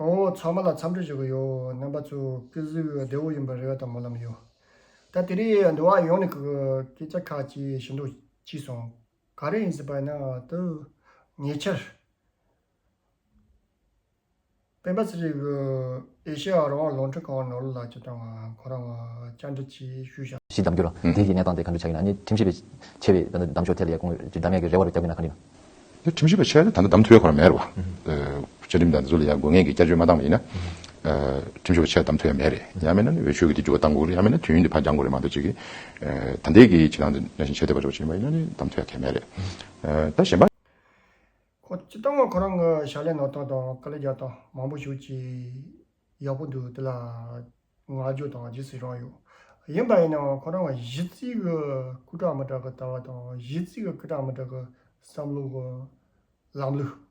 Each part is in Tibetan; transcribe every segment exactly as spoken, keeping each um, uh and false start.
ཨོ། ཚང་མ་ལ་འཚམས་འདྲི་ཞུ་གི་ཡོད། རྣམ་པ་ཚོ་སྐུ་གཟུགས་བདེ་བོ་ཡིན་པའི་རེ་བ་དང་སྨོན་ལམ་ཡོད། ད་དེ་རིང་འདི་བ་ཡོང་ནས་ཀྱི་སྐད་ཆ་ཁག་ཅིག་ཞུ་འདོད་སྐྱེས་སོང་། ག་རེ་ཡིན་ཟེར་བ་ཡིན་ན། དུ་ཉེ་ཆར་སྤེན་པ་ཚེ་རིང་གི་ཨེ་ཤེ་ཡ་རང་དབང་རླུང་འཕྲིན་ཁང་ནོར་ལ་ཅི་དང་ཁོ་རང་བཅར་འདྲི་ཅིག་ཞུས་བཞག་ཞིག་གདམ་རྒྱུ་ར། ཨུ། དེ་གི་གནས་སྟངས་དེ་ག་འདྲ་ཆགས་ཀྱི་ན། ཨ་ནི་ཁྲིམས་ཞིབ་པས་ཆེ་བའི་ད་ལྟ་གདམ་ཕྱོགས་ཐད་ལ་ཡ་ཁོང་གི་གདམ་ཡག་གི་རེ་བ་རུ་བརྒྱབ་ཀྱི་ན་ག་འདྲ་ཡིན་ན། ཁྲིམས་ཞིབ་པ་ཆེ་ད་ལྟ་གདམ་ཐུབ་ཡ་ཁོ་རང་མེད་རེད་བ། ཨུ། བཅའ་ཁྲིམས་དང་འདི་ཚོ་ལ་ཡ་དགོས་ངེས་ཀྱི་བསྐྱར་བཅོས་མ་བཏང་བ་ཡིན་ན། ཨུ། ཁྲིམས་ཞིབ་པ་ཆེ་གདམ་ཐུབ་ཡ་མེད་རེད། ཡང་མིན་ན་ནི་འོས་ཆོས་ཀྱི་དེ་འཇུག་པ་བཏང་དགོས་རེད། ཡང་མིན་ན་དུས་ཡུན་དེ་ཕར་འགྱངས་དགོས་རེད་མ་གཏོགས་ཅིག་གིས། ཨུ། ད་ལྟའི་གི་ཆེད་དང་དེ་ནང་བཞིན་ཆེ་དེ་བར་འཇོག་བྱེད་པ་ཡིན་ན་ནི་གདམ་ཐུབ་ཡ་གལ་མེད་རེད། ཨུ། ད་གཞན་པ། ཁོ་སྤྱིར་བཏང་ཁོ་རང་གི་ཕྱག་ལས་གནང་སྟངས་དང་དཀའ་ལས་རྒྱག་སྟངས་མང་པོ་ཞིག་ཅིག་ཡག་པོ་འདུག་དེ་ལ་བསྔགས་བརྗོད་དང་རྗེས་སུ་ཡི་རང་ཡོད། ཡིན་པ་ཡིན་ནའང་ཁོ་རང་གི་གཞི་རྩའི་གི་སྐུ་དྲག་མི་དྲག་གི་ལྟ་བ་དང་། གཞི་རྩའི་གི་སྐུ་དྲག་མི་དྲག་གི་བསམ་བློ་གི་ལམ་ལུགས།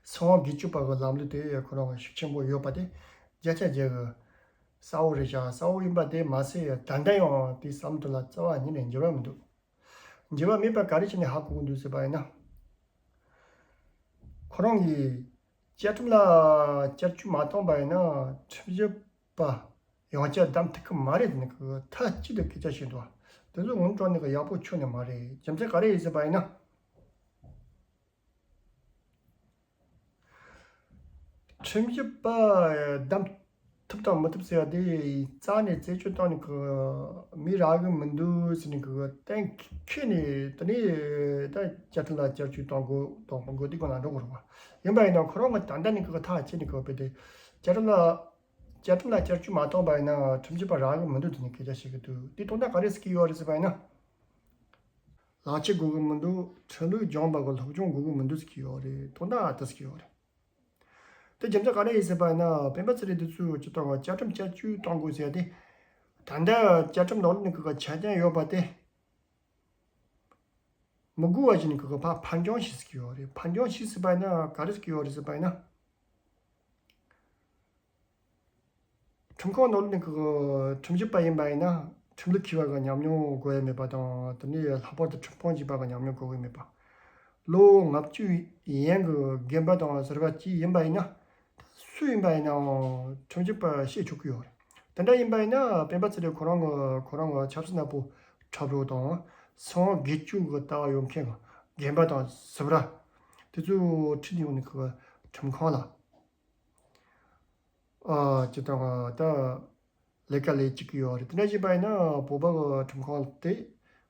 སྲིད་དབང་སྒེར་གཅོད་པ་གི་ལམ་ལུགས་དེ་ཁོ་རང་གི་ཤུགས་ཆེན་པོ་ཡོད་པ་དེ་བརྒྱ་ཆ་བརྒྱ་གི་གསལ་བོ་རེད་ཤག་གསལ་བོ་ཡིན་པ་དེ་མ་ཟད། ད་ལྟ་ཡང་དེའི་བསམ་བློ་དེ་ལ་རྩ་བ་ཉིད་ནས་འགྱུར་བ་མི་འདུག་འགྱུར་བ་མེད་པ་ག་རེ་བྱས་ནས་ཧ་གོ་གི་འདུག་ཟེར་བ་ཡིན་ན། ཁོ་རང་གིས་བཅའ་ཁྲིམས་ལ་བསྐྱར་བཅོས་མ་བཏང་བ་ཡིན་ན་ཁྲིམས་ཞིབ་པ་ཡང་བསྐྱར་གདམ་ཐུབ་ཀྱི་མ་རེད་ཟེར་ནས་ཁོས་མཐའ་གཅིག་ཏུ་སྐད་ཆ་བཤད་འདུག་དེ་ཚོ་ངོ་སྤྲོད་ནས་ཀྱི་ཡག་པོ་ཁྱོན་ནས་མ་རེད། རྒྱུ་མཚན་ག་རེ་ཡིན་ཟེར་བ་ཡིན་ན། ཁྲིམས་ཞིབ་པ་གདམ་ཐུབ་དང་མི་ཐུབ་ཟེར་བ་དེ་རྩ་ནས་རྩད་གཅོད་བཏང་ནས་ཀྱི་མི་རག་གི་མི་འདུག་ཟེར་ནས་ཀྱི་གཏན་འཁེལ་ནས། དེ་ནས་ད་བཅའ་ཁྲིམས་ལ་བསྐྱར་བཅོས་གཏོང་དགོས་དང་དགོས་དེ་སྒང་ལ་འགྲོ་དགོས་རེད་བ། ཡིན་པ་ཡིན་ན་ཁོ་རང་གི་ད་ལྟ་ནས་ཀྱི་ཐག་བཅད་ནས་ཀྱི་བས་དེ་བཅའ་ཁྲིམས་ལ་བཅའ་ཁྲིམས་ལ་བསྐྱར་བཅོས་མ་བཏང་བ་ཡིན་ན་ཁྲིམས་ཞིབ་པ་རག་གི་མི་འདུག་ཟེར་ནས་སྐད་ཆ་བཤད་ཀྱི་འདུག་དེ་དོན་དག་ག་རེ་ཟེར་གྱི་ཡོད་རེད་ཟེར་བ་ཡིན་ན། ལག་ཁྱེར་དགོས་ཀྱི་མི་འདུག་ཁྲིམས་ལུགས་སྦྱངས་པ་གི་སློབ་སྦྱོང་དགོས་ཀྱི་མི་འདུག་ཟེར་གྱི་ཡོད་རེད། དོན་དག་ཨ་ད་ཟེར་གྱི་ཡོད་རེད། དེ་རྒྱུ་མཚན་ག་རེ་ཡིན་ཟེར་བ་ཡིན་ན། སྤེན་པ་ཚེ་རིང་དེ་ཚོས་སྤྱིར་བཏང་བ་བཅའ་ཁྲིམས་བསྐྱར་བཅོས་གཏོང་དགོས་ཟེར་ཏེ། ད་ལྟ་བཅའ་ཁྲིམས་ནང་ལོགས་ནས་ཀྱི་ཆ་རྐྱེན་ཡོད་པ་དེ་མི་དགོས་པ་ཞིག་ནས་ཀྱི་ཕར་ཕར་འགྱངས་བྱས་ཟེར་གྱི་ཡོད་རེད། ཕར་འགྱངས་བྱས་ཟེར་བ་ཡིན་ན་ག་རེ་ཟེར་གྱི་ཡོད་རེད་ཟེར་བ་ཡིན་ན། ཁྲིམས་ཁང་ནང་ལོགས་ནས་ཀྱི་ཁྲིམས་ཞིབ་པ་ཡིན་པ་ཡིན་ན་ཁྲིམས་ལུགས་མཁས་པ་གི་ཉམས་མྱོང་དགོས་ཡ་མེད་པ་དང་། དེ་ནས་ལྷག་པར་དུ་ཁྲིམས་དཔོན་ཞེས་པ་གི་ཉམས་མྱོང་དགོས་ཡ་མེད་པ། ལོ་ལྔ་བཅུ་ཡན་གྱི་རྒན་པ་དང་ཟུར་པ་གཅིག་ཡིན་པ་ཡིན་ན། སུ་ཡིན་པ་ཡིན་ནའང་ཁྲིམས་ཞིབ་པ་བྱེད་ཆོག་གི་ཡོད་རེད། དེ་འདྲ་ཡིན་པ་ཡིན་ན་སྤེན་པ་ཚེ་རིང་ཁོ་རང་གི་ཁོ་རང་གི་ཆབ་སྲིད་ནག་པོ་འཁྲབ་རོགས་དང་། སྲིད་དབང་སྒེར་གཅོད་ཀྱི་ལྟ་བ་ཡོད་མཁན་གྱི་རྒན་པ་དང་ཟུར་པ་དེ་ཚོ་ཁྲིད་ཡོང་ནས་ཁོ་ཁྲིམས་ཁང་ལ། ཨ། སྤྱིར་བཏང་ད་ལས་ཀ་ལས་བཅུག་གི་ཡོད་རེད། དེ་འདྲ་བྱས་པ་ཡིན་ན་བོད་པ་གི་ཁྲིམས་ཁང་དེ་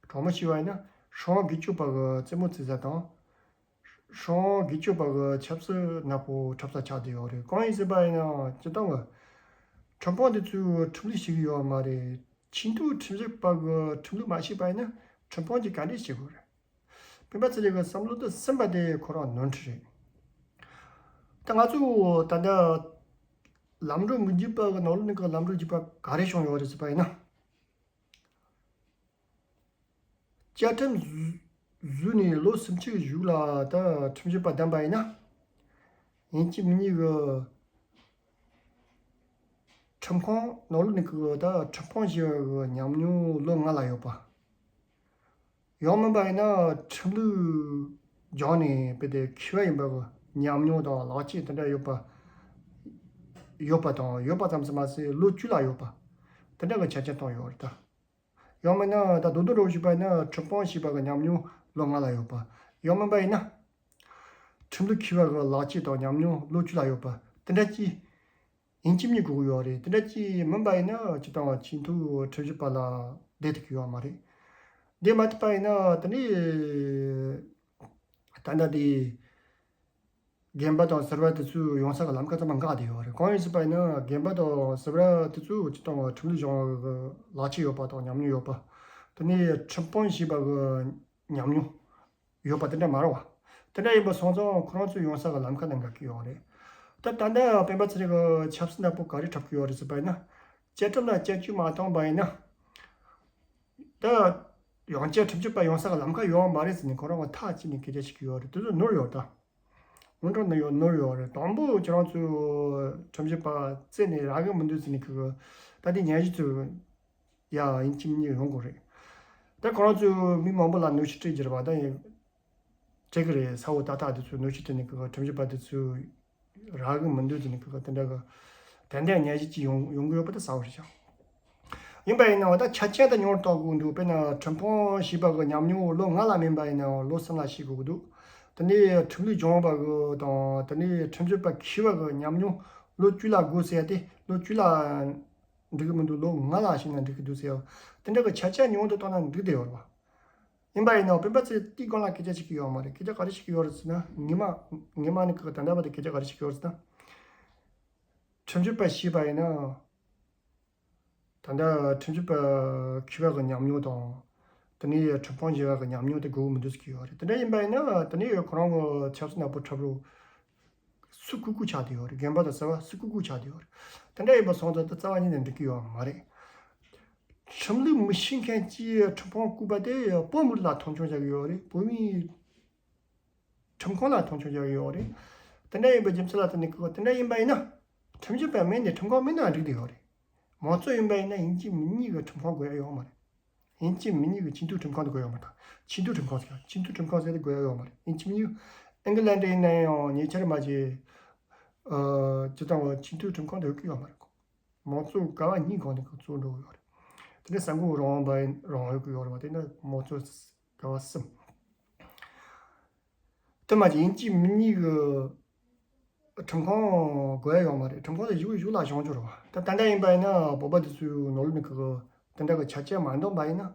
དྲང་མོ་བཤད་པ་ཡིན་ན་སྲིད་དབང་སྒེར་གཅོད་པ་གི་རྩེད་མོ་རྩེ་ས་དང་། སྲིད་དབང་སྒེར་གཅོད་པ་གི་ཆབ་སྲིད་ནག་པོ་འཁྲབ་ས་ཆགས་བསྡད་ཡོད་རེད། གང་ཡིན་ཟེར་བ་ཡིན་ན་སྤྱིར་བཏང་གི་ཁྲིམས་དཔོན་དེ་ཚོས་ཁྲིམས་ལུགས་ཤེས་ཀྱི་ཡོད་མ་རེད། ཆེས་མཐོའི་ཁྲིམས་ཞིབ་པ་གི་ཁྲིམས་ལུགས་མ་ཤེས་པ་ཡིན་ན་ཁྲིམས་དཔོན་གྱིས་ག་འདྲས་བྱེད་དགོས་རེད། སྤེན་པ་ཚེ་རིང་གི་བསམ་བློ་དེ་ཟིན་པ་དེ་ཁོ་རང་ནོར་འཁྲུལ་རེད། ད་ང་ཚོ་ད་ལྟ་ལམ་འགྲོ་མི་རྒྱུག་པ་གི་ནང་ལོགས་ནས་ཀྱི་ལམ་འགྲོ་རྒྱུག་པ་ག་རེ་བྱུང་ཡོད་རེད་ཟེར་བ་ཡིན་ན། བཅའ་ཁྲིམས་བཟོས་ནས་ལོ་སུམ་ཅུ་གཞུག་ལ་ད་ཁྲིམས་ཞིབ་པ་བདམས་པ་ཡིན་ན། ཡིན་གཅིག་མིན་གཉིས་གི་ཁྲིམས་ཁང་ནང་ལོགས་ནས་ཀྱི་ད་ཁྲིམས་དཔོན་བྱས་པ་གི་ཉམས་མྱོང་ལོ་ལྔ་ལ་ཡོད་པ། ཡང་མིན་པ་ཡིན་ན་ཁྲིམས་ལུགས་སྦྱངས་ནས་དཔེ་དེ་མཁས་པ་ཡིན་པ་གི་ཉམས་མྱོང་དང་ལག་རྗེས་དེ་འདྲ་ཡོད་པ། ཡོད་པ་དང་ཡོད་པ་ཙམ་ཟེར་མ་ཟད་ལོ་བཅུ་ལ་ཡོད་པ། དེ་འདྲ་གི་ཆ་རྐྱེན་བཏང་ཡོད་རེད་ད། ཡང་མིན་ན་ད་རྡོག་རྡོག་འདྲ་བོ་ཞིག་པ་ཡིན་ན་ཁྲིམས་དཔོན་ཞེས་པ་གི་ཉམས་མྱོང་ལོ་ལྔ་ལ་ཡོད་པ། ཡང་མིན་པ་ཡིན་ན་ཁྲིམས་ལུགས་མཁས་པ་གི་ལག་རྗེས་དང་ཉམས་མྱོང་ལོ་བཅུ་ལ་ཡོད་པ། དེ་འདྲ་ཅིག་ཡིན་གཅིག་མིན་གཉིས་དགོས་ཀྱི་ཡོད་རེད། དེ་འདྲ་ཅིག་མིན་པ་ཡིན་ན་སྤྱིར་བཏང་ཆེས་མཐོའི་ཁྲིམས་ཞིབ་པ་ལ་བསྡད་ཐུབ་ཀྱི་ཡོད་མ་རེད། བསྡད་མ་ཐུབ་པ་ཡིན་ན་དེ་ནས་ད་ལྟ་དེ་རྒན་པ་དང་ཟུར་པ་དེ་ཚོས་ཡོང་ས་གི་ལམ་ཁ་ཚང་མ་འགག་བསྡད་ཡོད་རེད། གང་ཡིན་ཟེར་བ་ཡིན་ན་རྒན་པ་དང་ཟུར་པ་དེ་ཚོས་སྤྱིར་བཏང་ཁྲིམས་ལུགས་སྦྱོང་བའི་ལག་རྗེས་ཡོད་པ་དང་ཉམས་མྱོང་ཡོད་པ། དེ་ནས་ཁྲིམས་དཔོན་ཞེས་པ་གི་ཉམས་མྱོང་ཡོད་པ་དེ་འདྲ་མ་རེད་བ། དེ་འདྲ་ཡིན་པ་སོང་ཙང་ཁོ་རང་ཚོས་ཡོང་ས་གི་ལམ་ཁ་ནང་འགག་གི་ཡོད་རེད། ད་ད་ལྟ་སྤེན་པ་ཚེ་རིང་གི་ཆབ་སྲིད་ནག་པོ་ག་རེ་འཁྲབ་ཀྱི་ཡོད་རེད་ཟེར་བ་ཡིན་ན། བཅའ་ཁྲིམས་ལ་བསྐྱར་བཅོས་མ་བཏང་བ་ཡིན་ན། ད་ཡང་བསྐྱར་ཁྲིམས་ཞིབ་པ་ཡོང་ས་གི་ལམ་ཁ་ཡོད་མ་རེད་ཟེར་ནས་ཁོ་རང་གི་ཐག་བཅད་ནས་སྐད་ཆ་བཤད་ཀྱི་ཡོད་རེད། དེ་ཚོ་ནོར་ཡོད་ད། སྔོན་འགྲོ་ནི་ཡོད་ནོར་ཡོད་རེད། དང་པོ་ཁྱེད་རང་ཚོས་ཁྲིམས་ཞིབ་པ་བཙལ་ནས་རག་གི་མི་འདུག་ཟེར་ནས་ཁོ་ད་དེ་ཉན་གཞི་ཚོས་ཡ་ཡིན་གཅིག་མིན་གཉིས་ཡོང་དགོས་རེད། ད་ཁོ་རང་ཚོས་མི་མང་པོ་ལ་ནོར་འཁྲུལ་སྤྲད་རྒྱུ་རེད་བ། ད་ཡིན་འགྲིག་གི་རེད། ས་འོག་ཏག་ཏག་དེ་ཚོས་ནོར་འཁྲུལ་སྤྲད་ནས་ཁོ་ཁྲིམས་ཞིབ་པ་དེ་ཚོས་ རག་གི་མི་འདུག་ཟེར་ནས་ཁོ་དེ་འདྲ་གི་དེ་འདྲ་ཉན་ཞིག་ཅིག་ཡོང་ཡོང་གི་ཡོད་པ་དེ་གསལ་པོ་རེད་ཤག་ཡིན་པ་ཡིན་ནའང་ད་ཆ་རྐྱེན་དེ་ཉུང་རུ་གཏོང་དགོས་འདུག་དཔེར་ན་ཁྲིམས་ཁང་ཞེས་པ་གི་ཉམས་མྱོང་ལོ་ལྔ་ལ་མིན་པ་ཡིན་ནའང་ལོ་གསུམ་ལ་ཞིག་དགོས་ཀྱི་འདུག་དེ་ནས་ཁྲིམས་ལུགས་སྦྱོང་བ་གི་དང་དེ་ནས་ཁྲིམས་རྩོད་པ་མཁས་པ་གི་ཉམས་མྱོང་ལོ་བཅུ་ལ་དགོས་ཟེར་ཏེ་ལོ་བཅུ་ལ་འགྲིག་གི་མི་འདུག་ལོ་ལྔ་ལ་ཞིག་ན་འགྲིག་གི་འདུག་ཟེར་ཡང་དེ་འདྲ་གི་ཆ་རྐྱེན་ཉུང་དུ་བཏང་ན་འགྲིག་བསྡད་ཡོད་རེད་བ། ཡིན་པ་ཡིན་ནའང་སྤེན་པ་ཚེ་དེའི་སྒང་ལ་སྐད་ཆ་བཤད་ཀྱི་ཡོད་མ་རེད། སྐད་ཆ་ག་རེ་བཤད་ཀྱི་ཡོད་རེད་ཟེར་ན་ངེད་མ་ངེད་མ་ནི་གི་ད་ལྟ་བར་དུ་སྐད་ཆ་ག་རེ་བཤད་ཀྱི་ཡོད་རེད་ཟེར་ན། ཁྲིམས་རྩོད་པ་ཞེས་པ་ཡིན་ན། ད་ལྟ་ཁྲིམས་རྩོད་པ་མཁས་པ་གི་ཉམས་མྱོང་དང་། དེ་ནས་ཁྲིམས་ཁང་ཞེས་པ་གི་ཉམས་མྱོང་དེ་དགོས་མི་འདུག་ཟེར་གྱི་ཡོད་རེད། དེ་འདྲ་ཡིན་པ་ཡིན་ན་དེ་ནས་ཁོ་རང་གི་ཆབ་སྲིད་ནག་པོ་འཁྲབ་རོགས། སུ་བཀུག་བཀུག་ཆགས་བསྡད་ཡོད་རེད། རྒན་པ་དང་གསར་པ་སུ་བཀུག་བཀུག་ཆགས་བསྡད་ཡོད་རེད། དེ་འདྲ་ཡིན་པ་སོང་ཙང་ད་རྩ་བ་ཉིད་ནས་འགྲིག་གི་ཡོད་མ་རེད། ཁྲིམས་ལུགས་མི་ཤེས་མཁན་གྱིས་ཁྲིམས་ཁང་བཀུག་པ་དེ་བོད་མི་རིགས་ལ་མཐོང་ཆུང་བྱ་གི་ཡོད་རེད། བོད་མིའི་ཁྲིམས་ཁང་ལ་མཐོང་ཆུང་བྱ་གི་ཡོད་རེད། དེ་འདྲ་ཡིན་པའི་རྒྱུ་མཚན་ལ་བརྟེན་ནས་ཁོ་དེ་འདྲ་ཡིན་པ་ཡིན་ན། ཁྲིམས་ཞིབ་པ་མིན་ནས་ཁྲིམས་ཁང་མིན་ན་འགྲིག་བསྡད་ཡོད་རེད། མང་གཙོ་ཡིན་པ་ཡིན་ན་ཡིན་གཅིག་མིན་གཉིས་ཀྱི་ཁྲིམས་ཁང་དགོས་ཡ་ཡོད་མ་རེད། ཡིན་གཅིག་མིན་གཉིས་ཀྱི་ཆེས་མཐོའི་ཁྲིམས་ཁང་དེ་དགོས་ཡོད་མ་རེད། ཆེས་མཐོའི་ཁྲིམས་ཁང་ཟེར་ཡ་ཆེས་མཐོའི་ཁྲིམས་ཁང་ཟེར་དེ་དགོས་ཡ་ཡོད་མ་རེད། ཡིན་གཅིག་མིན་གཉིས། ཨིང་ལན་ཡིན་ན་ཡང་ཉེ་ཆར་མ་བྱས། ཨ། སྤྱིར་བཏང་བ་ཆེས་མཐོའི་ཁྲིམས་ཁང་དེ་ཡོད་ཀྱི་ཡོད་མ་རེད། མང་གཙོ་ཀ་བ་གཉིས་སྒང་ནས་ཁོ་གཙོ་འགྲོ་གི་ཡོད་རེད། དེ་ནས་གསར་འགོད་རང་དབང་པ་རང་ཡོད་ཀྱི་ཡོད་རེད་བ། དེ་ནས་མང་གཙོ་ཀ་བ་གསུམ། དེ་མ་གཏོགས་ཡིན་གཅིག་མིན་གཉིས་ཀྱི་ཁྲིམས་ཁང་དགོས་ཡ་ཡོད་མ་རེད། ཁྲིམས་ཁང་དེ་གཞུག་གཞུག་ལ་བྱུང་ཆོག་རེད་བ། ད་ད་ལྟ་ཡིན་པ་ཡིན་ན་བོད་པ་དེ་ཚོའི་ནང་ལོགས་ནས་ཁོ་དེ་འདྲ་གི་ཆ་རྐྱེན་མ་འདང་པ་ཡིན་ན།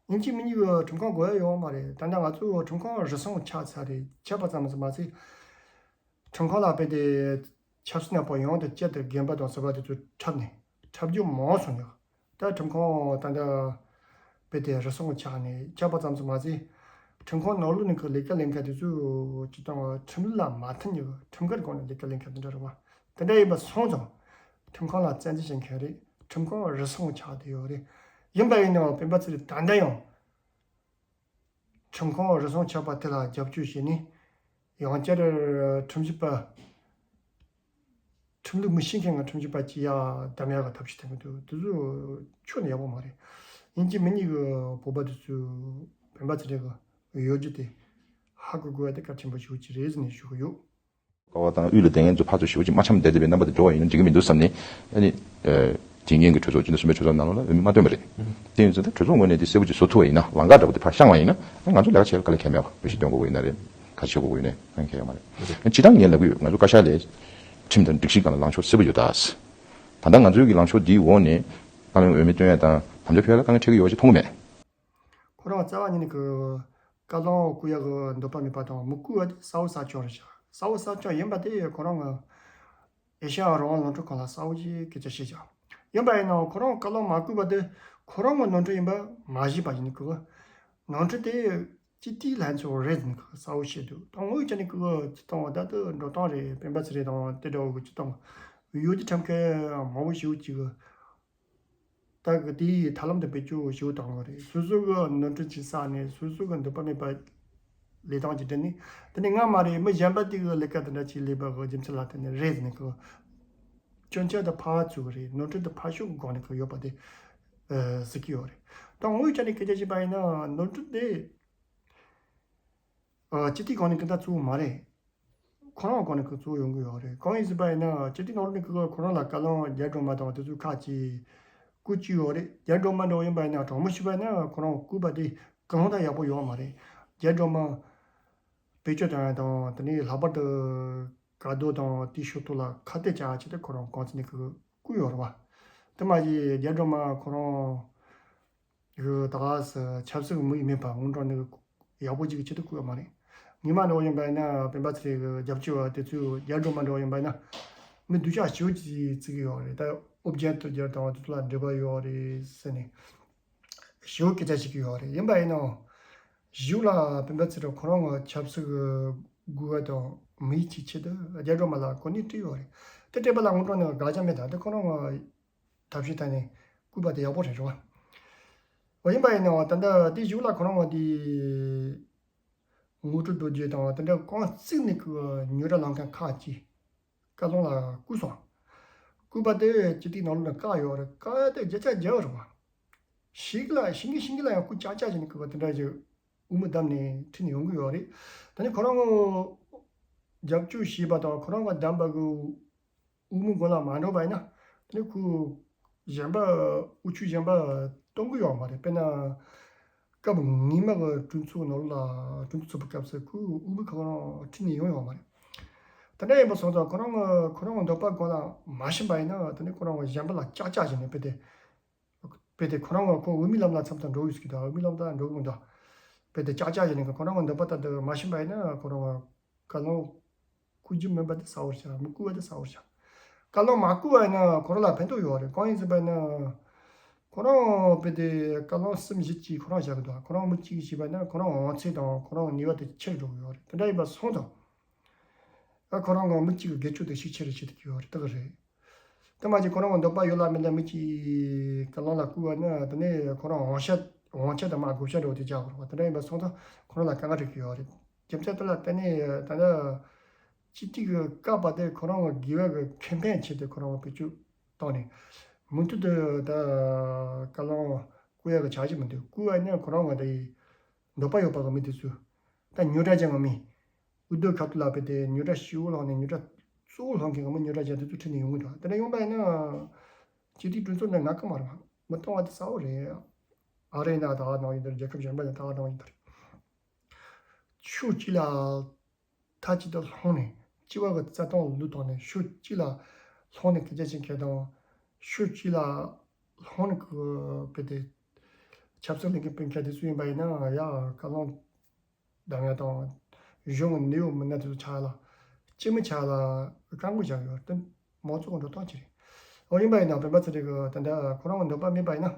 ཡིན་གཅིག་མིན་གཉིས་ཀྱི་ཁྲིམས་ཁང་དགོས་ཡ་ཡོད་མ་རེད། ད་ལྟ་ང་ཚོ་ཁྲིམས་ཁང་རུལ་སུངས་ཆགས་ཚར་རེད། ཆགས་པ་ཙམ་མ་ཟད། ཁྲིམས་ཁང་ལ་དཔེ་དེ་ཆབ་སྲིད་ནག་པོ་ཡོང་དུ་བསྐྱལ་ཏེ་རྒན་པ་དང་གསར་པ་དེ་ཚོ་འཁྲབ་ནས་འཁྲབ་རྒྱུ་མང་སོང་ཡོད། ད་ཁྲིམས་ཁང་ད་ལྟ་དཔེ་དེ་རུལ་སུངས་ཆགས་ནས་ཆགས་པ་ཙམ་ཙམ་མ་ཟད། ཁྲིམས་ཁང་ནང་ལོགས་ནས་ཁོ་ལས་ཀ་ལས་མཁན་དེ་ཚོ་སྤྱིར་བཏང་ཁྲིམས་ལུགས་ལ་མ་མཐུན་ཡོད། ཁྲིམས་འགལ་སྒང་ནས་ལས་ཀ་ལས་མཁན་དེ་འདྲ་རེད་བ། དེ་འདྲ་ཡིན་པ་སོང་ཙང་ཁྲིམས་ཁང་ལ་བཙན་འཛུལ་བྱེད་མཁན་རེད། ཁྲིམས་ཁང་རུལ་སུངས་ཆགས་བསྡད་ཡོད་རེད། ཡིན་པ་ཡིན་ནའང་སྤེན་པ་ཚེ་རིང་ད་ལྟ་ཡང་། ཁྲིམས་ཁང་རུལ་སུངས་ཆགས་པ་དེ་ལ་རྒྱབ་སྐྱོར་བྱས་ནས། ཡང་བསྐྱར་ཁྲིམས་ཞིབ་པ། ཁྲིམས་ལུགས་མི་ཤེས་མཁན་གྱི་ཁྲིམས་ཞིབ་པ་ཅིག་ཡར་བདམས་ཡག་གི་ཐབས་ཤེས་བཏོན་གྱི་འདུག་དེ་ཚོ་ཁྱོན་ནས་ཡག་པོ་མ་རེད། ཡིན་གཅིག་མིན་གཉིས་ཀྱི་བོད་པ་དེ་ཚོས་སྤེན་པ་ཚེ་རིང་གི་ཡོད་རྒྱུ་དེ་ཧ་གོ་དགོས་པ་དེ་གལ་ཆེན་པོ་ཞིག་ཅིག་རེད་ཟེར་ནས་ཞུ་གི་ཡོད། ཀ་བ་དང་དབུས་ལ་བསྡད་མཁན་ཚོ་ཕར་ཚུར་ཞེ་པོ་ཅིག་མ་འཆམ་བསྡད་བསྡད་པའི་རྣམ་པ་དེ་འགྲོ་བ་ཡིན་ན་འགྲིག་གི་མི་འདུག་བསམ་ནས། ཨ་ནི། ཨ། དེ་སྔོན་གྱི་གྲོས་ཚོགས་སྤྱི་ཟླ་གསུམ་པའི་གྲོས་ཚོགས་ནང་ལོགས་ལ་འོས་མི་མ་བཏོན་པ་རེད། དེ་ཡིན་ཙང་ད་གྲོས་ཚོགས་ངོས་ནས་དེ་གསལ་པོ་ཅིག་བཟོ་ཐུབ་པ་ཡིན་ན། ལམ་ཁ་འདྲ་པོ་དེ་ཕར་བཤངས་པ་ཡིན་ན། ང་ཚོ་ལས་ཀ་བྱེད་ཡ་ག་ལ་ཁེལ་མེད་པ། འོས་གཞི་འདོན་དགོས་ཀྱི་ཡོད་ན་རེད། ག་རེ་བྱེད་དགོས་ཀྱི་ཡོད་ན་རེད། ང་ཁེལ་ཡོད་མ་རེད། སྤྱིར་བཏང་ངས་ལབ་ཀྱི་ཡོད། ང་ཚོ་བཀའ་ཤག་ལ་ཁྲིམས་དང་སྒྲིག་གཞི་སྒང་ལ་ལངས་ཕྱོགས་གསལ་པོ་ཡོད་ད། ད་ལྟ་ང་ཚོའི་གི་ལངས་ཕྱོགས་འདིའི་འོག་ནས་ད་ལན་འོས་མི་བཏོན་ཡ་དང་དམ་བཅའ་ཕུལ་ཡ་ལ་དཀའ་ངལ་འཕྲད་ཀྱི་ཡོད་ཅེས་མཐོང་གི་མེད། ཁོ་རང་རྩ་བ་ཉིད་ནས་ཀྱི་བཀའ་བློན་བསྐོ་ཡག་གི་འདོད་པ་མེད་པ་དང་། མི་བསྐོ་བ་དེ་གསལ་པོ་གསལ་རྐྱང་རེད་ཤག་གསལ་པོ་གསལ་རྐྱང་ཡིན་པ་དེ་ཁོ་རང་གི་ཨེ་ཤ་ཡ་རང་དབང་རླུང་འཕྲིན་ཁང་ལ་གསལ་པོ་ཞིག་སྐད་ཆ་བཤད་ཀྱང་། ཡིན་པ་ཡིན་ནའང་ཁོ་རང་བཀའ་བློན་མ་བསྐོས་པ་དེ་ཁོ་རང་གི་ནོར་འཁྲུལ་ཡིན་པ་མ་གཞི་པ་ཡིན་གི། ནོར་འཁྲུལ་དེ་སྤྱི་འཐུས་ལྷན་ཚོགས་རེད་ཟེར་ནས་གསལ་པོ་བཤད་འདུག་ད་དངོས་ཀྱི་ནས་གི་སྤྱི་བཏང་བ་ད་དུ་འགྲོ་སྟངས་རེད། སྤེན་པ་ཚེ་རིང་དང་དེ་འདྲ་བོ་གི་སྤྱི་བཏང་ཡོད་ཀྱི་ཁྲིམས་འགལ་མང་པོ་ཞིག་ཅིག་གི། ད་གི་དེའི་ཐབས་ལམ་དུ་བེད་སྤྱོད་ཞུ་བཏང་བ་རེད། སོ་སོ་གི་ནོར་འཁྲུལ་ཅིག་བསགས་ནས་སོ་སོ་གི་འདོད་པ་མེད་པ་ལས་སྟངས་ཅིག་བསྒྲུབས་ནས། དེ་ནས་སྔ་མ་རེད་མི་གཞན་པ་དེ་གི་ལས་ཀ་དེ་འདྲ་ཅིག་ལས་པ་གི་རྒྱུ་མཚན་ལ་བརྟེན་ནས་རེད་ཟེར་ནས་གི། སྐྱོན་ཆ་དེ་ཕར་ཚུར་གི་རེད། ནོར་འཁྲུལ་དེ་ཕར་ཕྱོགས་གི་སྒང་ནས་གི་ཡོད་པ་དེ་ཨ་གཟིགས་ཀྱི་ཡོད་རེད། ད་དངོས་ཆ་ནས་སྐད་ཆ་བཤད་པ་ཡིན་ན་ནོར་འཁྲུལ་དེ། ཨ། སྤྱི་འཐུས་སྒང་ནས་གི་ད་གཙོ་བོ་མ་རེད། ཁོ་རང་སྒང་ནས་གི་གཙོ་བོ་ཡོང་གི་ཡོད་རེད། གང་ཡིན་ཟེར་བ་ཡིན་ན་སྤྱི་འཐུས་ནང་ལོགས་ནས་གི་ཁོ་རང་ལ་བཀའ་བློན་རྒྱ་སྒྲོལ་མ་དང་དེ་ཚོ་ཁག་ཅིག་བསྐོས་ཀྱི་ཡོད་རེད། རྒྱ་སྒྲོལ་མ་འདྲ་བོ་ཡིན་པ་ཡིན་ན་དྲང་མོ་ཞུས་པ་ཡིན་ན་ཁོ་རང་བསྐོས་པ་དེ་གང་ལྟར་ཡག་པོ་ཡོད་མ་རེད། རྒྱ་སྒྲོལ་མ་བེད་སྤྱོད་བཏང་ཡ་དང་དེ་ནས་ལྷག་པར་དུ་གར་རྡོ་དང་དེའི་ཞོར་དུ་ལ་ཁ་གཏད་བཅག་ཆེད་དུ་ཁོ་རང་གང་ཚེ་ནས་གི་བསྐོས་ཡོད་རེད་བ། དེ་མ་གཞི་རྒྱ་སྒྲོལ་མ་ཁོ་རང་གི་ད་ག་སེ་ཆབ་སྲིད་ཀྱི་མིག་མེད་པ་སྔོན་འགྲོ་ནས་ཡག་པོ་ཅིག་གི་ཆེད་དུ་བསྐོས་ཡོད་མ་རེད། ཉི་མ་འདྲ་བོ་ཡིན་པ་ཡིན་ན་སྤེན་པ་ཚེ་རིང་གི་རྒྱབ་སྐྱོར་བ་དེ་ཚོས་རྒྱ་སྒྲོལ་མ་འདྲ་བོ་ཡིན་པ་ཡིན་ན་མི་སྡུག་ཅག་ཞེ་པོ་ཅིག་བརྩི་གི་ཡོད་རེད། ད་ཨོ་རྒྱན་དུ་རྒྱལ་དང་དེ་ཚོ་ལ་འབྲེལ་བ་ཡོད་རེད་ཟེར་ནས། ཞེ་པོ་སྐད་ཆ་བཤད་ཀྱི་ཡོད་རེད། ཡིན་པ་ཡིན་ནའང་གཞུག་ལ་སྤེན་པ་ཚེ་རིང་ཁོ་རང་གི་ཆབ་སྲིད་ཀྱི་དགོས་པ་དང་མིག་གི་ཆེད་དུ་རྒྱ་སྒྲོལ་མ་ལ་གོ་གནས་སྤྲད་ཡོད་རེད། དེ་སྤྲད་པ་ལ་སྔོན་འགྲོ་ནས་དགག་བྱ་མེད། ད་དེ་ཁོ་རང་གི་ཐབས་ཤེས་ཐད་ནས་བསྐོས་པ་དེ་ཡག་པོ་རེད་རེད་བ། འོ་ཡིན་པ་ཡིན་ནའང་ད་ལྟ་དེ་གཞུག་ལ་ཁོ་རང་གི་དེ་ངོ་སྤྲོད་རྡོ་རྗེ་དང་དེ་འདྲ་རྐང་བརྩིགས་ནས་ཀྱི་ཉོ་སྒྲ་ལངས་མཁན་ཁག་ཅིག་བཀའ་བློན་ལ་བསྐོས་སོང་། བསྐོས་པ་དེ་སྤྱི་འཐུས་ནང་ལོགས་ནས་བཀག་ཡོད་རེད། བཀག་ཡ་དེ་བརྒྱ་ཆ་བརྒྱ་རེད་བ། ཞིག་ལ་ཤིང་གི་ཤིང་གི་ལ་ཡང་སྐུ་ཅག་ཅག་བྱས་ནས་བསྐོས་པ་དེ་འདྲ་ཞིག་དབུ་མ་བསྡམས་ནས་ཁྲིད་ནས་ཡོང་གི་ཡོད་རེད། ད་ནི་ཁོ་རང་ངོ་ རྒྱབ་སྐྱོར་བྱས་པ་དང་ཁོ་རང་གི་བདམས་པ་གི་འོས་མི་མགོ་ལ་མ་འགྲོ་བ་ཡིན་ན། དེ་ནས་ཁོས་གཞན་པ་འོས་ཆོས་གཞན་པ་གཏོང་གི་ཡོད་མ་རེད། དཔེར་ན། སྐབས་སྔོན་མ་གི་གྲོས་ཚོགས་ནང་ལ་གྲོས་ཚོགས་ཚོགས་པའི་སྐབས་སུ་ཁོའི་འོས་མི་ཁོ་རང་ཁྲིད་ནས་ཡོང་ཡོད་མ་རེད། དེ་འདྲ་ཡིན་པ་སོང་ཙང་ཁོ་རང་གི་ཁོ་རང་གི་འདོད་པ་སྒང་ལ་མ་ཕྱིན་པ་ཡིན་ན། དེ་ནས་ཁོ་རང་གི་གཞན་པ་ལ་ཅག་ཅག་བྱས་ནས་དཔེ་དེ། དཔེ་དེ་ཁོ་རང་གི་ཁོ་འོས་མིའི་ལམ་ལ་མཚམས་དང་འགྲོ་འོས་ཟེར་གི་འདུག་འོས་མིའི་ལམ་དང་འགྲོ་གི་མི་འདུག་དཔེ་དེ་ཅག་ཅག་བྱས་ནས་ཁོ་རང་གི་འདོད་པ་ལྟར་དུ་མ་ཕྱིན་པ་ཡིན་ན། ཁོ་རང་གི་བཀའ་བློན་བསྐོ་རྒྱུ་མིན་པ་དེ་གསལ་བོར་ཆགས། མི་བསྐོ་བ་དེ་གསལ་བོར་ཆགས། བཀའ་བློན་མ་བསྐོ་བ་ཡིན་ན་ཁོ་རང་ལ་ཕན་ཐོགས་ཡོད་རེད། གང་ཡིན་ཟེར་བ་ཡིན་ན། ཁོ་རང་དཔེ་དེ་བཀའ་བློན་གསུམ་བཞི་ཅིག་ཁོ་རང་བཞག་གི་འདུག་ཁོ་རང་མི་གཅིག་གིས་བྱས་པ་ཡིན་ན་ཁོ་རང་འོང་ཚད་དང་ཁོ་རང་ནུས་པ་དེ་ཆེར་འགྲོ་གི་ཡོད་རེད། དེ་འདྲ་ཡིན་པ་སོང་ཙང་། ཨ་ཁོ་རང་གི་མི་གཅིག་གི་སྒེར་གཅོད་དེ་ཤུགས་ཆེ་རུ་བྱེད་ཐུབ་ཀྱི་ཡོད་རེད། དེ་ག་རེད། དེ་མ་གཞི་ཁོ་རང་གི་འདོད་པ་ཡོད་ལ་མེད་ལ་མི་གཅིག་བཀའ་བློན་ལ་བསྐོས་པ་ན། དེ་ནས་ཁོ་རང་འོང་ཤ་འོང་ཆ་དང་མ་དགོས་ཤ་འདྲ་བོ་དེ་རྒྱག་དགོས་རེད་པ། དེ་འདྲ་ཡིན་པ་སོང་ཙང་ཁོ་རང་ལ་དཀའ་ངལ་འཕྲད་ཀྱི་ཡོད་རེད། རྒྱུ་མཚན་དེ་ལ་བརྟེན་ནས་ད་ལྟ་སྤྱི་འཐུས་ཀྱི་བཀའ་བབས་ཏེ་ཁོ་རང་གི་དགེ་བ་གི་ཁེ་ཕན་ཆེད་དུ་ཁོ་རང་གི་བེད་སྤྱོད་བཏང་ནས། མུ་མཐུད་དུ་ད་བཀའ་བློན་བསྐོ་ཡག་གི་བྱ་གཞི་མི་འདུག་བསྐོས་པ་ཡིན་ན་ཁོ་རང་གི་དེ་འདོད་པ་ཡོད་པ་གི་མི་དེ་ཚོ་ད་རྙོག་དྲ་ཅན་གི་མི། འོས་བསྡུ་ཁ་ཐུག་ལ་དཔེ་དེ་རྙོག་དྲ་ཞེ་པོ་ལངས་ནས། རྙོག་དྲ་གཙོ་བོ་ལངས་མཁན་གི་མི་རྙོག་དྲ་ཅན་དེ་ཚོ་ཁྲིད་ནས་ཡོང་གི་འདུག་དེ་འདྲ་ཡོང་པ་ཡིན་ན། སྤྱི་འཐུས་གྲོས་ཚོགས་ནས་ང་ཀ་མ་རེད། མི་གཏོང་བ་དེ་གསལ་བོ་རེད། ཨ་རི་ན་ད་ག་གནང་ཡོད་དེ་རེད། རྒྱལ་ཁབ་གཞན་པ་ནས་ད་ག་གནང་ཡོད་དེ་རེད། ཕྱོགས་གཅིག་ལ་མཐའ་གཅིག་ཏུ་ལྷུང་ནས་སྤྱི་བ་གི་རྩ་དོན་ལུགས་དང་ནས། ཕྱོགས་གཅིག་ལ་ལྷུང་ནས་སྐད་ཆ་བཤད་མཁན་དང་། ཕྱོགས་གཅིག་ལ་ལྷུང་ནས་གི་དཔེ་དེ་ཆབ་སྲིད་གླེང་མཁན་སྤེལ་མཁན་དེ་ཚོ་ཡིན་པ་ཡིན་ན། ཡ་བཀའ་བློན་གདམ་ཡག་དང་གཞུང་གི་གནས་བབ་མི་སྣ་དེ་ཚོ་ཆ་ལ་སྤྱི་མི་ཆ་ལ་བཀག་འགོག་བྱ་གི་ཡོད་རེད། དེ་མང་གཙོ་གི་འགྲོ་སྟངས་ཅིག་རེད། འོ་ཡིན་པ་ཡིན་ན་སྤེན་པ་ཚེ་རིང་གི་ད་ལྟ་ཁོ་རང་གི་འདོད་པ་མེད་པ་ཡིན་ན།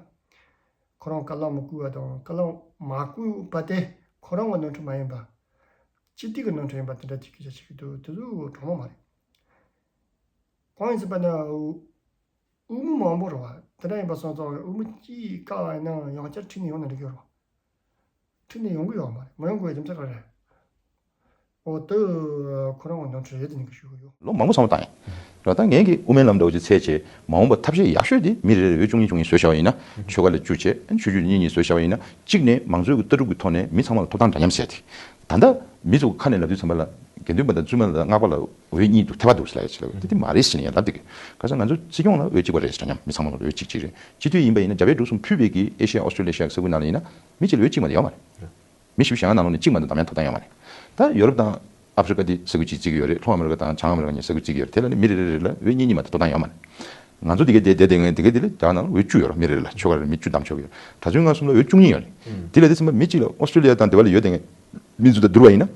ཁོ་རང་བཀའ་བློན་མི་བསྐོས་པ་དང་། བཀའ་བློན་མ་བསྐོས་པ་དེ་ཁོ་རང་གི་ནོར་འཁྲུལ་མ་ཡིན་པ། སྤྱི་འཐུས་ཀྱི་ནོར་འཁྲུལ་ཡིན་པ་དེ་འདྲ་ཅིག་གི་ཆ་ཞིག་གི་འདུག་དེ་ཚོ་དྲང་མོ་མ་རེད། གང་ཡིན་ཟེར་བ་ན། འོས་མི་མང་པོ་རེད་པ། དེ་འདྲ་ཡིན་པ་སོང་ཙང་འོས་མི་གཅིག་བཀག་པ་ཡིན་ན་ཡང་བསྐྱར་ཁྲིད་ནས་ཡོང་ན་འགྲིག་གི་རེད་པ། ཁྲིད་ནས་ཡོང་གི་ཡོད་མ་རེད། མ་ཡོང་དགོས་པའི་རྒྱུ་མཚན་ག་རེ་རེད། འོ་དེ་ཁོ་རང་གི་ནོར་འཁྲུལ་རེད། དེ་ནི་གི་ཞུ་གི་ཡོད། ལོ་མང་པོ་བསམ་བློ་བཏང་ཡིན། རེད་པ། ད་ངས་ཀྱི་དབུ་མའི་ལམ་འདྲ་བོ་ཅིག་འཚོལ་བྱས་མ་འོངས་པ་ཐབས་ཤེས་ཡག་ཤོས་དེ་མི་རེ་རེ་འོས་བཅུ་གཉིས་བཅུ་གཉིས་བཟོས་བཞག་པ་ཡིན་ན། ཆོལ་ཁ་ལ་བཅུ་བྱས། ཆོས་བརྒྱུད་གཉིས་གཉིས་བཟོས་བཞག་པ་ཡིན་ན། གཅིག་ནས་མང་གཙོའི་ལྟ་གྲུབ་ཀྱི་ཐོག་ནས་མི་ཚང་མ་ལ་ཐོབ་ཐང་འདྲ་མཉམ་ཟེར་ཏེ། ད་ལྟ་མི་ཚོ་ཁ་ནས་ལབ་དུས་ཙམ་པ་ལ། དགེ་འདུན་པ་དང་བཙུན་མ་ལ་སྔགས་པ་ལ་འོས་གཉིས་འདུག་ཐེ་བ་འདུག་ཟེར་ལབ་ཡོད་ཟེར་ལབ་ཡོད། དེ་དེ་མ་རེད་ཟེར་ནས་ཡང་ལབ་བསྡད་ཀྱི། ག་ས་ང་ཚོ་སྲིད་སྐྱོང་ལ་འོས་གཅིག་པ་རེད་ཟེར། འདྲ་མཉམ་མི་ཚང་མ་ལ་འོས་གཅིག་གཅིག་རེད། སྤྱི་འཐུས་ཡིན་པ་ཡིན་ན་རྒྱ་བལ་འབྲུག་གསུམ་ཕུད་པའི་གི་ཨེ་ཤི་ཡ་ཨོ་སི་ཀྲོ་ལེ་ཤི་ཡ་ས་ཁུལ་ནང་ལ་ཡིན་ན་མི་གཅིག་ལ་འོས་གཅིག་མ་རེད། མི་བཞི་བཅུ་ཞེ་ལྔ་ནང་ལོགས་ནས་གཅིག་མ་གཏོགས་འདྲ་མཉམ་ཐོབ་ཐང་ཡོད་མ་རེད། ད་ཡོ་རོབ་དང་ཨ་ཧྥི་རི་ཀ་དེ་ས་ཁུལ་གཅིག་བརྩི་གི་ཡོད་རེད། ལྷོ་ཨ་མི་རི་ཀ་དང་བྱང་ཨ་མི་རི་ཀ་གཉིས་ས་ཁུལ་བརྩི་གི་ཡོད་རེད། དེ་ལ་ནི་མི་རེ་རེ་རེ་ལ་འོས་གཉིས་གཉིས་མ་གཏོགས་ཐོབ་ཐང་ཡོད་མ་རེད། ང་ཚོ་དེ་གའི་དེ་བསྡད་མཁན་དེ་གའི་དེ་ལ་རྒྱ་ནག་ལ་འོས་བཅུ་ཡོད་རེད། མི་རེ་རེ་ལ། ཆོལ་ཁ་རེ་མི་བཅུ་བདམས་ཆོག་གི་ཡོད་རེད། གྲྭ་བཙུན་སྔགས་གསུམ་ལ་འོས་བཅུ་གཉིས་ཡོད་རེད། དེ་ལ་དེ་ཚང་མ་མི་གཅིག་ལ་ཨོ་སི་ཀྲོ་ལི་ཡ་དང་དེ་བ་ལ་ཡོད་བསྡད་མཁན་མི་ཚོ་དང་བསྡུར་བ་ཡིན་ན།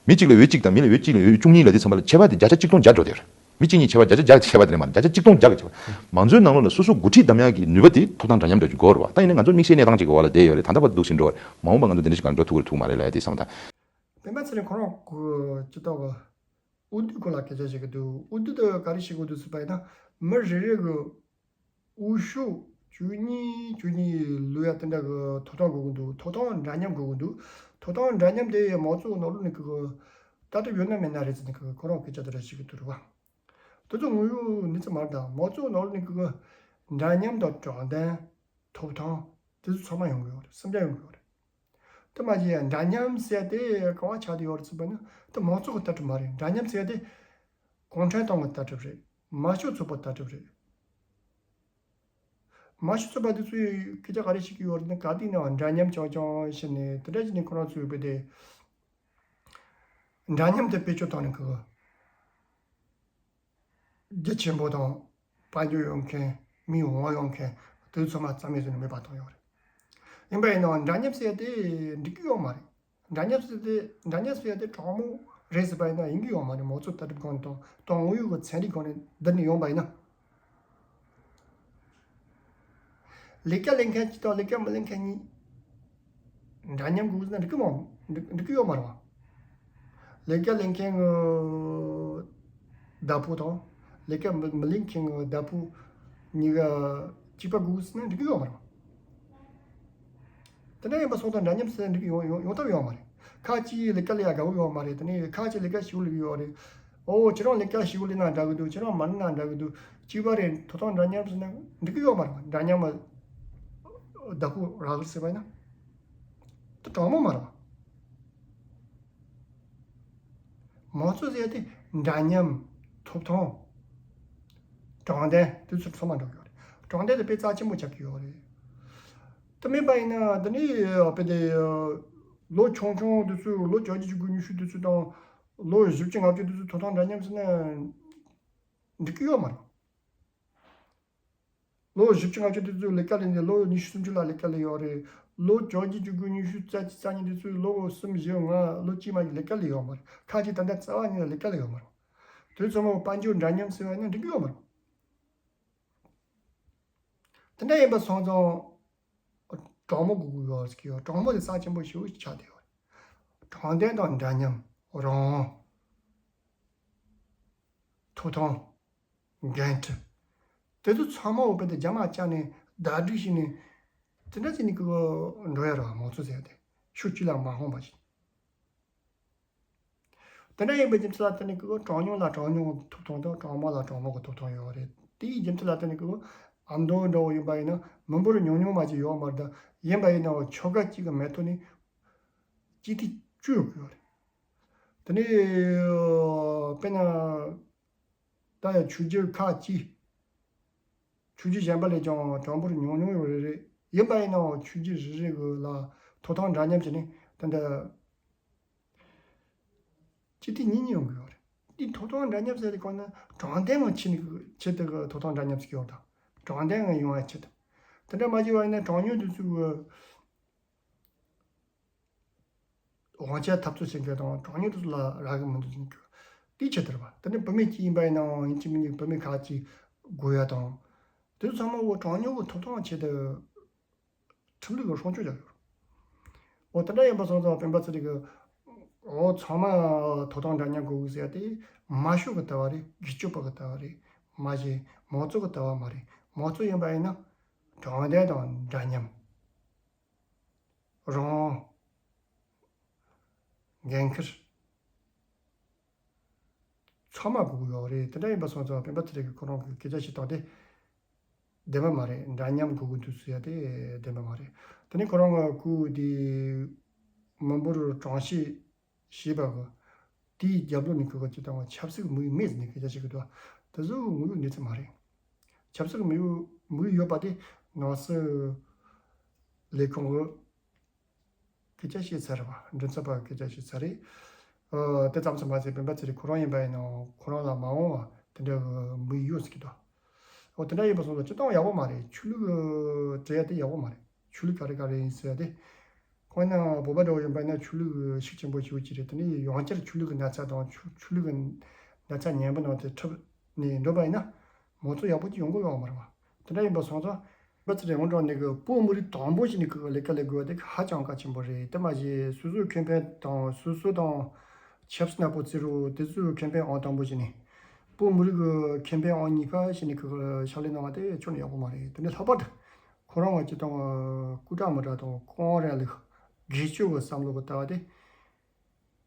མི་གཅིག་ལ་འོས་གཅིག་དང་མི་ལ་འོས་གཅིག་ལ་འོས་བཅུ་གཉིས་ལ་དེ་ཚང་མ་ལ་ཁྱད་པར་དེ་བརྒྱ་ཆ་གཅིག་སྟོང་བརྒྱ་འགྲོ་བསྡད་ཡོད་རེད། མི་གཅིག་གཉིས་ཁྱད་པར་བརྒྱ་ཆ་བརྒྱ་ཁྱད་པར་དེ་རེད་མ་རེད། བརྒྱ་ཆ་གཅིག་སྟོང་བརྒྱ་གི་ཁྱད་པར། མང་གཙོའི་ནང་ལོགས་ལ་སོ་སོ་འགོ་ཁྲིད་གདམ་ཡག་གི་ནུས་པ་དེ་ཐོབ་ཐང་འདྲ་མཉམ་འདྲ་ཅིག་དགོས་རེད་པ། ད་ཡིན་ན་ང་ཚོ་དམིགས་བསལ་གནས་སྟངས་ཅིག་གི་འོག་ལ་བསྡད་ཡོད་རེད། ད་ལྟ་བར་དུ་འདུག་ཟིན་འགྲོ་བ་རེད། མ་འོངས་པ་ང་ཚོ་དེ་འདྲ་ཞིག་ག་ལ་འགྲོ་ཐུབ་ཀྱི་རེད་ཐུབ་ཀྱི་མ་རེད་ལབ་ཡ་དེ་བསམ་བློ་བཏང་། སྤེན་པ་ཚེ་རིང་ཁོ་རང་གི་སྤྱི་ཚོགས་ཀྱི་འོས་བསྡུ་སྐོར་ལ་སྐད་ཆ་བཤད་ཀྱི་འདུག་འོས་བསྡུ་དེ་ག་རེ་བྱེད་དགོས་འདུག་ཟེར་བ་ཡིན་ན། མི་རེ་རེ་གི་འོས་ཤོག་བཅུ་གཉིས་བཅུ་གཉིས་བླུག་ཡ་དེ་འདྲ་གི་ཐོབ་ཐང་དགོས་ཀྱི་འདུག་ཐོབ་ཐང་འདྲ་མཉམ་དགོས་ཀྱི་འདུག་ཐོབ་ཐང་འདྲ་མཉམ་དེ་མང་གཙོ་ནང་ལོགས་ནས་གི་ལྟ་གྲུབ་ཡོད་ན་མེད་ན་རེད་ཟེར་ནས་གི་ཁོ་རང་སྐད་ཆ་དེ་འདྲ་བཤད་ཀྱི་འདུག་རེད་པ། དེ་ཚོ་དངོས་ཡོད་གནས་ཚུལ་མ་རེད། ད་མང་གཙོ་ནང་ལོགས་ནས་གི་འདྲ་མཉམ་དང་དྲང་བདེན། ཐོབ་ཐང་དེ་ཚོ་ཚང་མ་ཡོང་གི་ཡོད་རེད། སེམས་ཅན་ཡོང་གི་ཡོད་རེད། དེ་མ་གཞི་འདྲ་མཉམ་ཟེར་དེ་ག་བ་ཆགས་བསྡད་ཡོད་རེད་ཟེར་བ་ན། དེ་མང་གཙོ་གི་ལྟ་གྲུབ་མ་རེད། འདྲ་མཉམ་ཟེར་དེ་གུང་ཁྲན་ཏང་གི་ལྟ་གྲུབ་རེད། མར་ཤོག་ཚོགས་པའི་ལྟ་གྲུབ་རེད། མར་ཤོག་ཚོགས་པ་དེ་ཚོས་སྐད་ཆ་ག་རེ་བཤད་ཀྱི་ཡོད་རེད་ན། ག་དུས་ནའང་འདྲ་མཉམ་རྐྱང་རྐྱང་བྱས་ནས་དེ་འདྲ་བྱས་ནས་ཁོ་རང་ཚོས་དཔེ་དེ་འདྲ་མཉམ་དེ་བེད་སྤྱོད་བཏང་ནས་གི་རྒྱ་ཆེན་པོ་དང་དཔལ་འབྱོར་ཡོད་མཁན། མིའི་དབང་ཡོད་མཁན་དེ་ཚོ་ཚང་མ་རྩ་མེད་བཟོས་ནས་མེད་པ་བཏང་ཡོད་རེད། ཡིན་པ་ཡིན་ནའང་འདྲ་མཉམ་ཟེར་དེ་འགྲིག་གི་ཡོད་མ་རེད། འདྲ་མཉམ་ཟེར་དེ་འདྲ་མཉམ་ཟེར་དེ་དྲང་མོ་རེད་ཟེར་བ་ཡིན་ན་ཡིན་གི་ཡོད་མ་རེད། མང་གཙོ་ལྟ་གྲུབ་སྒང་ནས་དང་དང་དངོས་ཡོད་ཀྱི་ཚན་རིག་སྒང་ནས་བསྡུར་ནས་ཡོང་པ་ཡིན་ན། ལས་ཀ་ལས་མཁན་གཅིག་དང་ལས་ཀ་མི་ལས་མཁན་གཉིས་འདྲ་མཉམ་དགོས་ཟེར་ན་འགྲིག་གི་མ་འགྲིག་འགྲིག་གི་ཡོད་མ་རེད་པ། ལས་ཀ་ལས་མཁན་གྱི་བདག་པོ་དང་ལས་ཀ་མི་མི་ལས་མཁན་གྱི་བདག་པོ་གཉིས་ཀ་གཅིག་པ་དགོས་ཟེར་ན་འགྲིག་གི་ཡོད་མ་རེད་པ། དེ་འདྲ་ཡིན་པ་སོང་ཙང་འདྲ་མཉམ་ཟེར་འགྲིག་ཡོང་ཡོང་ཡོང་ཐབས་ཡོད་མ་རེད། ཁ་ཅིག་ལས་ཀ་ལས་ཡ་དགའ་བོ་ཡོད་མ་རེད། དེ་ནས་ཁ་ཅིག་ལས་ཀ་ཞེ་པོ་ལས་ཀྱི་ཡོད་རེད། ཨོ་ཁྱེད་རང་ལས་ཀ་ཞེ་པོ་ལས་ན་འདྲ་གི་འདུག་ཁྱེད་རང་མ་ལས་ན་འདྲ་གི་འདུག་གཅིག་པ་རེད། ཐོབ་ཐང་འདྲ་མཉམ་ཟེར་ན་འགྲིག་གི་ཡོད་མ་རེད། འདྲ་མཉམ་མ་བདག་པོ་རག་གི་ཟེར་བ་ཡིན་ན་དེ་དྲང་མོ་མ་རེད་པ། མང་གཙོ་ཟེར་ཡ་དེ་ འདྲ་མཉམ། ཐོབ་ཐང་། དྲང་བདེན། དེ་ཚོ་ཚང་མ་འགྲོ་གི་ཡོད་རེད། དྲང་བདེན་དེ་དཔེ་རྩ་ཆེན་པོ་ཆགས་ཀྱི་ཡོད་རེད། དེ་མིན་པ་ཡིན་ན་དེ་ནི་དཔེ་དེ། ལོ་ཆུང་ཆུང་དེ་ཚོས། ལོ་བཅོ་བརྒྱད་བཅུ་དགུ་ཉི་ཤུ་དེ་ཚོས་དང་། ལོ་བཞི་བཅུ་ལྔ་བཅུ་དེ་ཚོས་ཐོབ་ཐང་འདྲ་མཉམ་ཟེར་ན་འགྲིག་གི་ཡོད་མ་རེད། ལོ་བཞི་བཅུ་ལྔ་བཅུ་དེ་ཚོས་ལས་ཀ་ལས་ནས་ལོ་ཉི་ཤུ་སུམ་ཅུ་ལ་ལས་ཀ་ལས་ཡོད་རེད། ལོ་བཅོ་བརྒྱད་བཅུ་དགུ་ཉི་ཤུ་རྩ་གཅིག་རྩ་གཉིས་དེ་ཚོས་ལོ་གསུམ་བཞི་ལྔ་ལོ་གཅིག་མ་གཏོགས་ལས་ཀ་ལས་ཡོད་མ་རེད། ཁ་ཅིག་ད་ལྟ་རྩ་བ་ཉིད་ནས་ལས་ཀ་ལས་ཡོད་མ་རེད། དེ་ཚོ་མོ་དཔལ་འབྱོར་འདྲ་མཉམ་ཟེར་བ་ཡིན་ན་འགྲིག་གི་ཡོད་མ་རེད། དེ་འདྲ་ཡིན་པ་སོང་ཙང་། གྲོགས་མོ་དགོས་ཀྱི་ཡོད་ཟེར་གྱི་ཡོད། གྲོགས་མོ་དེ་རྩ་ཆེན་པོ་ཞེ་པོ་ཞིག་ཆགས་བསྡད་ཡོད་རེད། དྲང་བདེན་དང་འདྲ་མཉམ། རང་དབང་། ཐོབ་ཐང་། འགན་འཁྲི། དེ་ཚོ་ཚང་མ་འོ་དཔེ་དེ་རྒྱ་མ་བཅག་ནས་ཟླ་སྒྲིལ་བྱས་ནས། དེ་འདྲ་བྱས་ནས་ཀི་འགྲོ་ཡ་ར་མང་ཚོགས་ཟེར་ཡ་དེ་ཕྱོགས་གཅིག་ལ་མ་འོངས་པ་ཞིག་དེ་འདྲ་ཡིན་པའི་རྒྱུ་མཚན་ལ་བརྟེན་ནས་ཀི་གྲངས་ཉུང་ལ་གྲངས་ཉུང་གི་ཐོབ་ཐང་དང་། གྲངས་མང་ལ་གྲངས་མང་གི་ཐོབ་ཐང་ཡོད་རེད། དེའི་རྒྱུ་མཚན་ལ་བརྟེན་ནས་ཀི་ཨ་མདོ་འདྲ་བོ་ཡིན་པ་ཡིན་ན་མི་འབོར་ཉུང་ཉུང་མ་ཅིག་ཡོད་མ་རེད། ད་ཡིན་པ་ཡིན་ནའང་ཆོལ་ཁ་གཅིག་གི་མེ་ཐོག་ནས་སྤྱི་འཐུས་བཅུ་ཡོད་ཀྱི་ཡོད་རེད། དེ་ནས་དཔེར་ན། ད་ཡང་ཆོས་བརྒྱུད་ཁག་གཅིག་ཆོས་བརྒྱུད་གཞན་པ་ལས་ཀྱང་གྲངས་འབོར་ཉུང་ཉུང་ཡོད་རེད། རེད། ཡིན་པ་ཡིན་ནའང་ཆོས་བརྒྱུད་རེ་རེ་གི་ལ་ཐོབ་ཐང་འདྲ་མཉམ་བྱས་ནས་ད་ལྟ་སྤྱི་འཐུས་གཉིས་གཉིས་ཡོང་གི་ཡོད་རེད། འདི་ཐོབ་ཐང་འདྲ་མཉམ་ཟེར་དུས་གང་ན་དྲང་བདེན་ངང་ཕྱི་ནས་ཆེད་དུ་གི་ཐོབ་ཐང་འདྲ་མཉམ་ཟེར་གྱི་ཡོད་དང་། དྲང་བདེན་ངང་ཡོང་བའི་ཆེད་དུ། དེ་འདྲ་མ་བྱས་པ་ཡིན་ན་གྲངས་ཉུང་དེ་ཚོས་དབང་ཆ་འཐབ་རྩོད་བྱེད་མཁན་དང་། གྲངས་ཉུང་དེ་ཚོ་ལ་རག་གི་མི་འདུག་ཟེར་གྱི་དེའི་ཆེད་དུ་རེད་པ། དེ་ནི་བུད་མེད་ཅིག་ཡིན་པ་ཡིན་ནའང་ཡིན་གཅིག་མིན་གཅིག་བུད་མེད་ཁག་ཅིག་དགོས་ཡ་དང་། དེ་ཚོ་ཚང་མ་འོ་གྲངས་ཉུང་གི་ཐོབ་ཐང་ཆེད་དུ་ཁྲིམས་ལུགས་ཀྱི་སྲུང་སྐྱོབ་བྱ་དགོས། འོ་དེ་འདྲ་ཡིན་པ་སོང་ཙང་སྤེན་པ་ཚེ་རིང་གིས་འོ་ཚང་མ་ཐོབ་ཐང་འདྲ་མཉམ་དགོས་ཟེར་ཡ་དེ་དམར་ཤོག་གི་ལྟ་བ་རེད། སྒེར་གཅོད་པ་གི་ལྟ་བ་རེད། མ་གཞི་མང་གཙོ་གི་ལྟ་བ་མ་རེད། མང་གཙོ་ཡིན་པ་ཡིན་ན་དྲང་བདེན་དང་འདྲ་མཉམ། རང་དབང་། འགན་འཁུར། ཚང་མ་དགོས་ཀྱི་ཡོད་རེད། དེ་འདྲ་ཡིན་པ་སོང་ཙང་སྤེན་པ་ཚེ་རིང་གིས་ཁོ་རང་གི་སྐད་ཆ་བཤད་སྟངས་དེ་བདེན་པ་མ་རེད། འདྲ་མཉམ་དགོས་ཀྱི་འདུག་ཟེར་ཡ་དེ་བདེན་པ་མ་རེད། དེ་ནས་ཁོ་རང་གི་སྐུ་དེ་མི་འབོར་གྲངས་བཤེར་བྱས་པ་གི་དེའི་རྒྱབ་ལོགས་ནས་ཁོ་ག་ཅིག་དང་ཆབ་སྲིད་དམིགས་ཡུལ་མེད་ཟེར་ནས་སྐད་ཆ་བཤད་ཀྱི་འདུག་དེ་ཚོ་དངོས་ཡོད་གནས་ཚུལ་མ་རེད། ཆབ་སྲིད་དམིགས་ཡུལ་དམིགས་ཡུལ་ཡོད་པ་དེ་ནང་སྲིད་ལས་ཁུངས་ཀྱི་སྐད་ཆ་བཤད་ཚར་བ། མགྲིན་ཚབ་པ་སྐད་ཆ་བཤད་ཚར་རེད། ཨ། དེ་ཙམ་ཙམ་མ་ཟད་སྤེན་པ་ཚེ་རིང་ཁོ་རང་ཡིན་པ་ཡིན་ནའང་ཁོ་རང་ལ་མ་འོངས་པ་དེ་འདྲ་གི་དམིགས་ཡུལ་ཡོད་ཟེར་གྱི་འདུག་འོ་དེ་འདྲ་ཡིན་པ་སོང་ཙང་སྤྱིར་བཏང་ཡག་པོ་མ་རེད། ཆོས་ལུགས་བྲལ་ཡ་དེ་ཡག་པོ་མ་རེད། ཆོས་ལུགས་ག་རེ་ག་རེ་ཡིན་ཟེར་ཡ་དེ། ཁོང་ན་བོད་པ་འདྲ་བོ་ཡིན་པ་ཡིན་ན་ཆོས་ལུགས་ཤུགས་ཆེན་པོ་ཞེ་པོ་ཅིག་རེད། དེ་ནས་ཡང་བསྐྱར་ཆོས་ལུགས་ཀྱི་ན་ཚ་དང་ཆོས་ཆོས་ལུགས་ཀྱི་ན་ཚ་ངན་པ་ནང་དེ་འཁྲབ་ནས་འགྲོ་བ་ཡིན་ན་མང་གཙོ་ཡག་པོ་ཅིག་ཡོང་གི་ཡོད་མ་རེད་པ། དེ་འདྲ་ཡིན་པ་སོང་ཙང་། བོད་ཚེ་རིང་འོང་གྲོང་ནས་གི་བོད་མི་རིགས་དང་པོ་ཞིག་ནས་གི་ལས་ཀ་ལས་དགོས་པ་དེ་ཧ་ཅང་གལ་ཆེན་པོ་རེད། དེ་མ་གཞི་སོ་སོའི་ཁེ་ཕན་དང་སོ་སོ་དང་ཆབ་སྲིད་ནག་པོ་བརྩི་རོགས། དེ་ཚོའི་ཁེ་ཕན་ཨང་དང་པོ་ཞིག་ནས་བོད་མི་རིགས་ཀྱི་ཁེ་ཕན་ཨང་གཉིས་པ་ཞིག་ནས་གི་ཕྱག་ལས་གནང་བ་དེ་ཁྱོན་ནས་ཡག་པོ་མ་རེད། དེ་ནས་ལྷག་པར་དུ་ཁོ་རང་ང་ཅི་དང་སྐུ་དྲག་མི་དྲག་དང་ཀོང་ར་ལི་སྒེར་གཅོད་ཀྱི་བསམ་བློ་གི་ལྟ་བ་དེ།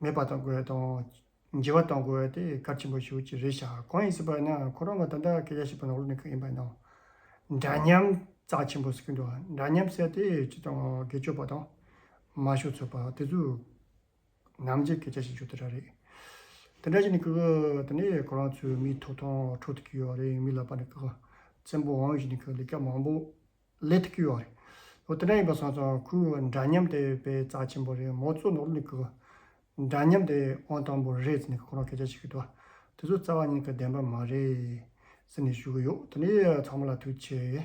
མེད་པ་གཏོང་དགོས་དང་འགྱུར་བ་གཏོང་དགོས་དེ་གལ་ཆེན་པོ་ཞེ་པོ་ཅིག་རེད་ཤག་གང་ཡིན་ཟེར་བ་ཡིན་ན་ཁོ་རང་གི་ད་ལྟ་སྐད་ཆ་བཤད་པ་ནང་ལོགས་ནས་གང་ཡིན་པ་ཡིན་ན། འདྲ་མཉམ་རྩ་ཆེན་པོ་ཟེར་གྱི་འདུག་འདྲ་མཉམ་ཟེར་དེ་སྤྱིར་བཏང་སྒེར་གཅོད་པ་དང་དམར་ཤོག་ཚོགས་པ་དེ་ཚོས་ནམ་རྒྱུན་སྐད་ཆ་བཤད་རྒྱུ་དེ་འདྲ་རེད། དེ་འདྲ་བྱས་ནས་ཀི་དེ་ནས་ཁོ་རང་ཚོའི་མིའི་ཐོབ་ཐང་འཕྲོག་ཐུབ་ཀྱི་ཡོད་རེད། མི་ལ་ཕར་ནས་ཀི་བཙན་པོ་དབང་བྱས་ནས་ཀི་ལས་ཀ་མང་པོ་ལས་ཐུབ་ཀྱི་ཡོད་རེད། འོ་དེ་འདྲ་ཡིན་པ་སོང་ཙང་ཁོའི་འདྲ་མཉམ་དེ་དཔེ་རྩ་ཆེན་པོ་རེད། མང་གཙོ་ནོར་ལུག་གི་འདྲ་མཉམ་དེ་ཨང་དང་པོ་རེད་ཟེར་ནས་ཁོ་རང་སྐད་ཆ་བཤད་ཀྱི་འདུག་དེ་ཚོ་རྩ་བ་ཉིད་ཀྱི་བདེན་པ་མ་རེད་ཟེར་ནས་ཞུ་གི་ཡོད། དེ་ནས་ཚང་མ་ལ་ཐུགས་རྗེ་ཆེ།